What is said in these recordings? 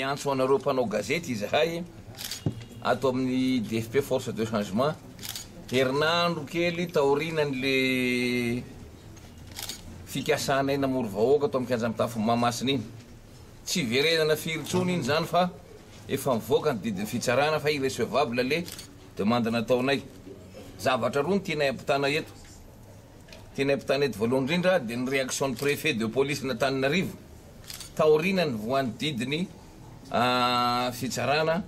Miantso anareo mpanao gazety izahay ato amin'ny DFP Force de Changement, herinandro kely taorianan'le fikasanay namory vahoaka tao amin'ny kianja mitafo Mahamasina iny. Tsy hiverenana firy intsony iny izany fa efa mivoaka ny didin'ny fitsarana fa irrecevable le demande nataonay. Zavatra roa no tianay ampitana eto. Tianay ampitana eto voalohany indrindra dia ny réaction ny préfet de police n'Antananarivo taoriana ny voan'ny didiny fitsarana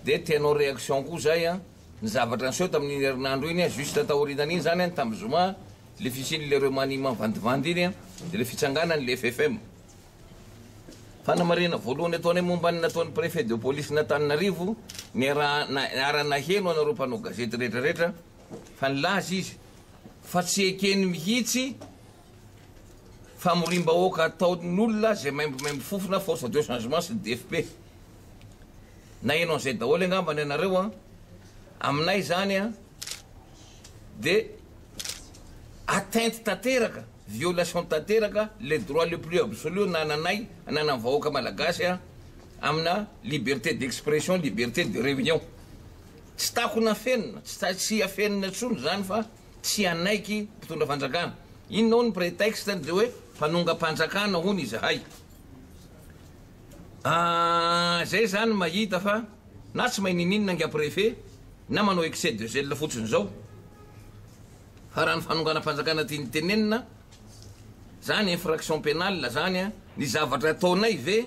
dia te hanao réaction koa zay an, ny zavatra niseho tamin'iny herinandro iny an, juste taorianan'iny zany an, tamin'ny zoma le fisian'le remaniement vandivandy iny an, dia le fitsanganan'le FFM. Fanamarihana voalohany ataonay momba ny nataon'ny préfet de police n'Antananarivo, niaraha-naheno anareo mpanao gazety rehetrarehetra fa nilaza izy fa tsy ekeny mihitsy famoriam-bahoaka ataon'olona izay maimbomaimbo fofona force de changement sy ny DFP. Naheno an'izay daholo angambany ianareo an. Aminay izany an dia atteinte tanteraka, violation tanteraka le droit le plus absolu anananay, ananan'ny vahoaka malagasy an amina liberté d'expression, liberté de réunion. Tsy takona afenina, tsy afenina intsony izany fa tsy hanaiky mpitondra fanjakana. Inona hono ny prétexte ny de hoe mpanongam-panjakana hono izahay. Ah, zay zany mahita fa na tsy mahay nininona ingahy préfet na manao excès de zèle fotsiny zao. Fa raha ny fanonganam-panjakana tiany tenenina, zany infraction pénale zany an, ny zavatra ataonay ve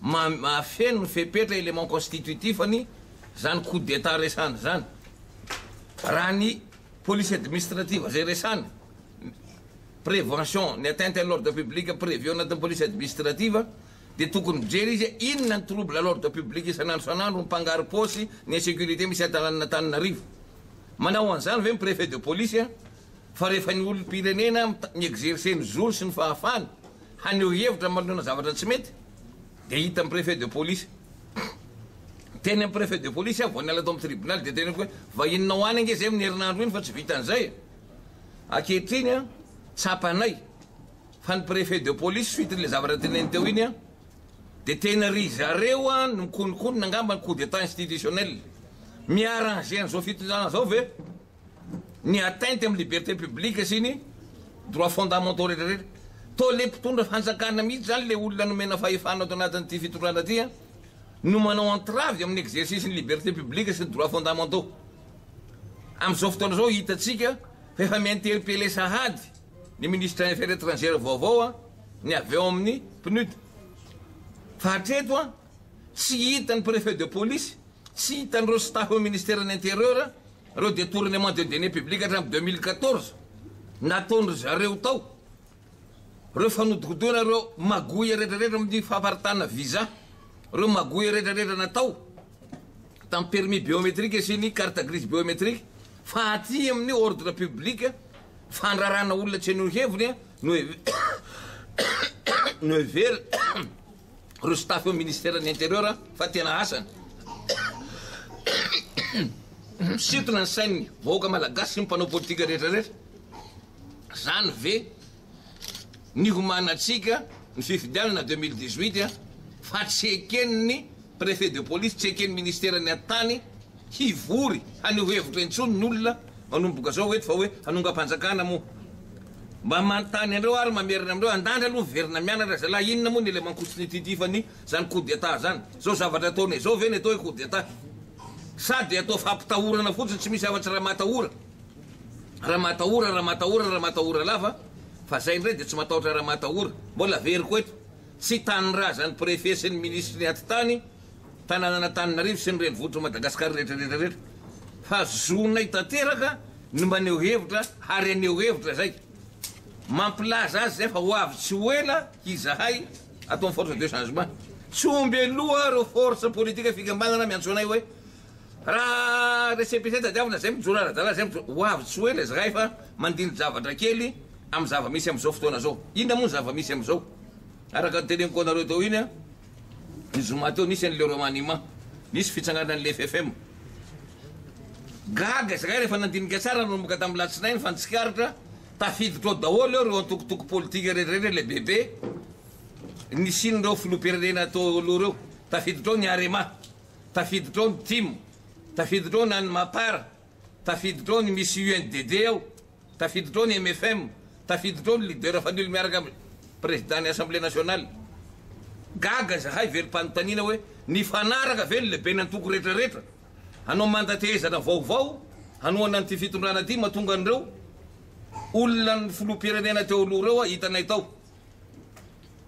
Mahafeno ny fepetra élément constitutif ny zany coup d'état resahana zany. Raha ny police administrative zay resahana, prévention ny atteinte à l'ordre public prévu ao anatin'ny police administrative dia tokony mijery izy hoe inona ny trouble à l'ordre public isan'andro isan'andro, ny mpangaro-paosy, ny insécurité misy an-tanànan'Antananarivo. Manao an'izany ve ny préfet de police fa rehefa ny olom-pirenena mi-exercer ny zony sy ny fahafahany haneho hevitra manoloana zavatra tsy mety dia hita amin'ny préfet de police. Teny amin'ny préfet de police aho vao niala tao amin'ny tribunal dia teneniko hoe vahininao any ange izay amin'ny herinandro iny fa tsy vitan'izay e. Ankehitriny an, tsapanay fa ny préfet de police suite n'ilay zavatra teneniny teo iny an, dia tena ry zareo an no mikononkonona angamba ny coup d'état institutionnel. Mi-arranger an'izao fitondrana izao ve? ny atteinte amin'ny liberté publique sy ny droits fondamentaux rehetra rehetra. Toa le mpitondra fanjakana mihitsy zany le olona nomena fahefana ato anatin'ity fitondrana ity an, no manao entrave amin'ny exercice ny liberté publique sy ny droits fondamentaux. Amin'izao fotoana izao hitantsika fa efa mi-interpeller sahady ny ministre des affaires étrangères vaovao an, ny avy ao amin'ny PNUD. Fa hatreto an, tsy hitan'ny préfet de police, tsy hitan'ireo staff ao ministère-n'ny intérieur, Reo detournement de deniers publics hatramin'ny 2014 nataon-dry zareo tao, reo fanodikodona reo magouille retraretra amin'ny famparitahana visa, reo magouille retraretra natao tamin'ny permis biométrique sy ny carte grise biométrique fa aty amin'ny ordre public fandrarana olona tsy haneho heviny no no heverina reo staff eo ministère ny intérieur fa tena asany misintona ny sain'ny vahoaka malagasy sy ny mpanao politika rehetra rehetra zany ve ny homanantsika ny fifidianana 2018 fa tsy eken'ny préfet de police tsy eken'ny ministère ny atany Hivory haneho hevitra intsony ny olona manomboka zao eto fa hoe hanongam-panjakana moa. Mba manontany anreo ary mamerina amindreo, andandry aloha miverina mianatra zalahy inona moa ny élément constitutif ny zany coup d'état zany? Zao zavatra ataonay zao ve ny atao hoe coup d'état? Sa dia atao fampitahorana fotsiny tsy misy afa-tsy ramatahora, ramatahora, ramatahora, ramatahora lava fa zay indray dia tsy matahotra ramatahora. Mbola averiko eto, tsy tanindrazan'ny préfet sy ny minisitry ny atitany, tanànan'Antananarivo sy ny renivohitr'i Madagasikara rehetra rehetra rehetra fa zonay tanteraka ny maneho hevitra ary haneho hevitra izay mampilaza azy izay fa ho avy tsy ho ela izahay ato amin'ny force de changement. Tsy omby aloha ireo force politique fikambanana miantso anay hoe raha récépissé tadiavina izay mijoro ara-dalàna izay mijoro ho avy tsy ho ela izahay fa mandini-javatra kely amin'ny zava-misy amin'izao fotoana izao. Inona moa ny zava-misy amin'izao? Araka ny teneniko anareo teo iny an. Ny zoma teo nisy an'le remaniement, nisy fitsanganan'le ffm. Gaga izahay rehefa nandinika tsara nanomboka tamin'ny latsinainy fa ny tsikaritra tafiditra ao daholo eo ireo antokotoko politika rehetra rehetra lehibebe nisian'ireo filoham-pirenena teo aloha ireo. Tafiditra ao ny Arema, tafiditra ao ny tim, tafiditra ao na ny Mapar, tafiditra ao ny misy UNDD ao, tafiditra ao ny mfm, tafiditra ao ny leader Fanilo miaraka amin'ny président ny Assemblée nationale. Gaga izahay velom-panontaniana hoe nifanaraka ve ny lehiben'antoko rehetrarehetra hanao mandatehezana vaovao hanohana an'ity fitondrana ity mahatonga an'ireo olona ny filoham-pirenena teo aloha ireo hitanay tao.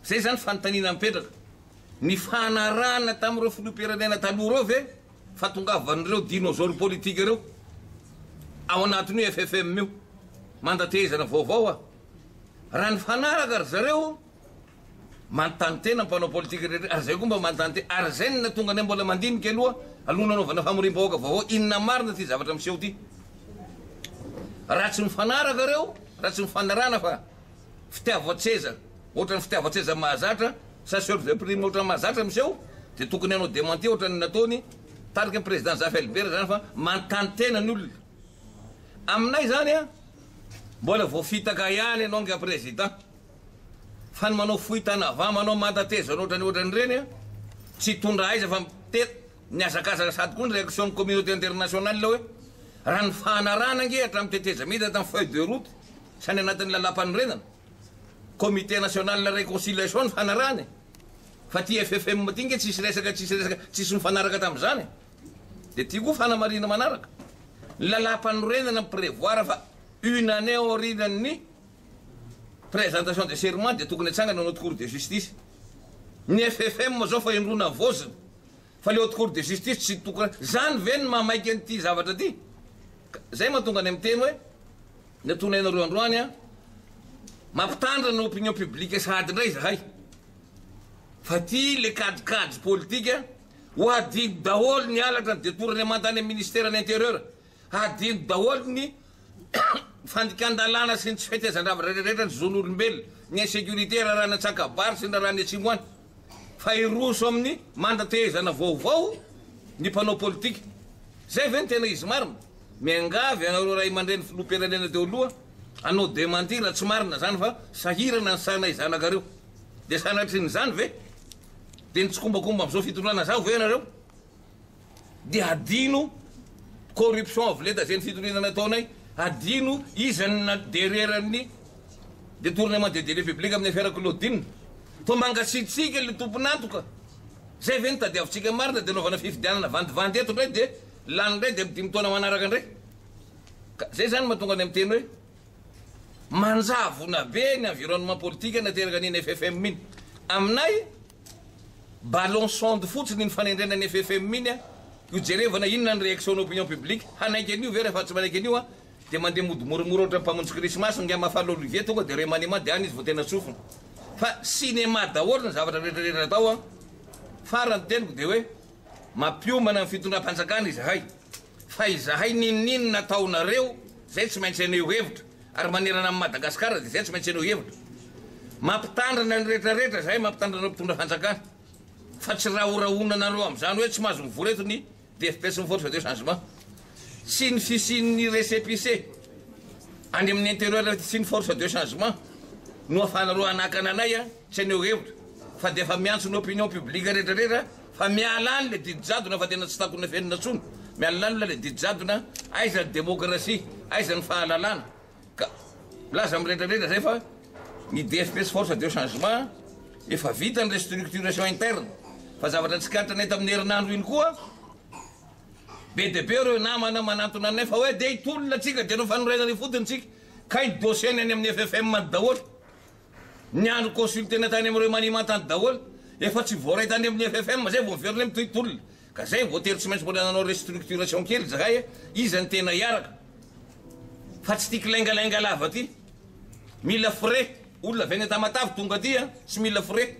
Zay izany fanontaniana mipetraka. Nifanarahana tamin'ireo filoham-pirenena taloha ireo ve fahatongavan'ireo dinosaures politika ireo ao anatin'io ffm io? Mandatehezana vaovao a! Raha nifanaraka ry zareo, manontany tena ny mpanao politika rehetra, ary izay koa mba manontany tena, ary izay no nahatonga anay mbola mandinika aloha, aloha nanaovana famoriam-bahoaka vaovao, inona marina ity zavatra miseho ity? Raha tsy mifanaraka ireo, raha tsy nifanarahana fa. Fitiavan-tseza, ohatran'ny fitiavan-tseza mahazatra, chasseur de prime ohatran'ny mahazatra miseho, dia tokony hanao démenti ohatran'ny nataony tarika ny président Zafy Albert zany fa manontany tena ny olona. Aminay zany an, mbola voafitaka ihany ianao nga président, fa ny manao fohy tanava, manao mandatezana ohatran'ny ohatran'ireny an, tsy hitondra aiza fa mite- mihazakazaka sady koa ny réaction ny communauté internationale hoe raha ny fahanarahana ange hatramin'ny tetezamita tamin'ny feuille de route, Tsy any anatin'ny lalàmpanorenana, Comité national réconciliation ny fanarahana e! Fa ty ffm ty nge tsisy resaka tsisy resaka tsisy nifanaraka tamin'izany e! Dia ty koa fanamarihana manaraka, ny lalàmpanorenana mi-prévoir fa une année aorianan'ny présentation de serment dia tokony atsangana ny haute cour de justice. Ny ffm zao fa indroa navaozina fa le haute cour de justice tsy tokony, zany ve no maha maika an'ity zavatra ty? Ka zay mahatonga anay miteny hoe. Ny ataonay anareo androany an, mampitandrina ny opinion publique sahady indray izahay fa ty le kajikajy politika ho hadino daholo ny halatra ny detournement tany amin'ny ministère ny intérieur, hadino daholo ny fandikan-dalàna sy ny tsy fetezan-javatra rehetra rehetra ny zon'olombelona, ny insécurité raharaha ny Antsakabary sy ny raharaha ny Atsimo any fa hiroso amin'ny mandatehezana vaovao ny mpanao politika. Zay ve no tena izy marina? Miangavy anareo ray aman-dreny filoham-pirenena teo aloha hanao démenti raha tsy marina zany fa sahirana ny sainay zanakareo. Dia sanatrin'izany ve dia nitsikombakomba amin'izao fitondrana zao ve ianareo? Dia hadino corruption avo lenta zay ny fitoriana nataonay, hadino iza no derrière ny détournement des deniers publics amin'ny affaire Claudine. Toa mangasitsiaka le tompon'antoka. Zay ve no tadiavintsika marina dia anaovana fifidianana vandivandy eto indray dia lany indray dia amin'ny dimy taona manaraka indray. Ka zay zany mahatonga anay miteny hoe manjavona be ny environnement politique nateraka an'iny ffm iny. Aminay ballon sonde fotsiny iny fanendrena ny ffm iny an, io jerevana inona ny réaction ny opinion publique, hanaiky an'io ve rehefa tsy manaiky an'io an dia mandeha mody moramora ohatran'ny mpamonjy krismasy ingahy Mahafaly Olivier tonga dia remaniement dia any izy vao tena tsofina. Fa cinéma daholo ny zavatra rehetra rehetra atao an! Farany teniko dia hoe mampiomana ny fitondram-panjakana izahay fa izahay n'inon'inona ataonareo zay tsy maintsy haneho hevitra ary manerana an'i Madagasikara dia zay tsy maintsy haneho hevitra. Mampitandrina ny rehetra rehetra izahay mampitandrina ireo mpitondra fanjakana fa tsy rahorahonanareo amin'izany hoe tsy mahazo mivory eto ny DFP sy ny force de changement sy ny fisian'ny récépissé any amin'ny intérieur sy ny force de changement no afahanareo hanakana anay tsy haneho hevitra fa dia efa miantso ny opinion publique rehetra rehetra fa miala any le didy jadona fa tena tsy takona fenina tsony miala any le didy jadona aiza ny démocratie aiza ny fahalalana Ka milaza amin'ny rehetra rehetra zay fa ny DFP sy force de changement efa vita ny restructuration interne fa zavatra tsikaritranay tamin'ny herinandro iny koa be dia be ireo namana manantona anay fa hoe dia hitolona tsika dia hanao fanorenana ifotony tsika kay ny dossier ny any amin'ny FFM any daholo ny andro consultena tany amin'ny remaniement tany daholo efa tsy voaray tany amin'ny FFM zay vao miverina hoe mitohy tolona ka zay voatery tsy maintsy mbola nanao restructuration kely zahay iza ny tena hiaraka Fa tsy tiako laingalainga lava ty. Mila frais. Olona avy any Tamatave tonga aty a, tsy mila frais.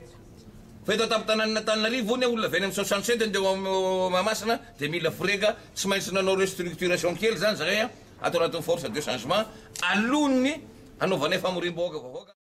Fa eto an-tampon-tanànan'Antananarivo hono olona avy any amin'ny 67 andeha ho Mahamasina dia mila frais ka tsy maintsy nanao restructuration kely zany zahay ato anatin'ny force de changement alohan'ny hanaovanay famoriam-bahoaka vaovao ka.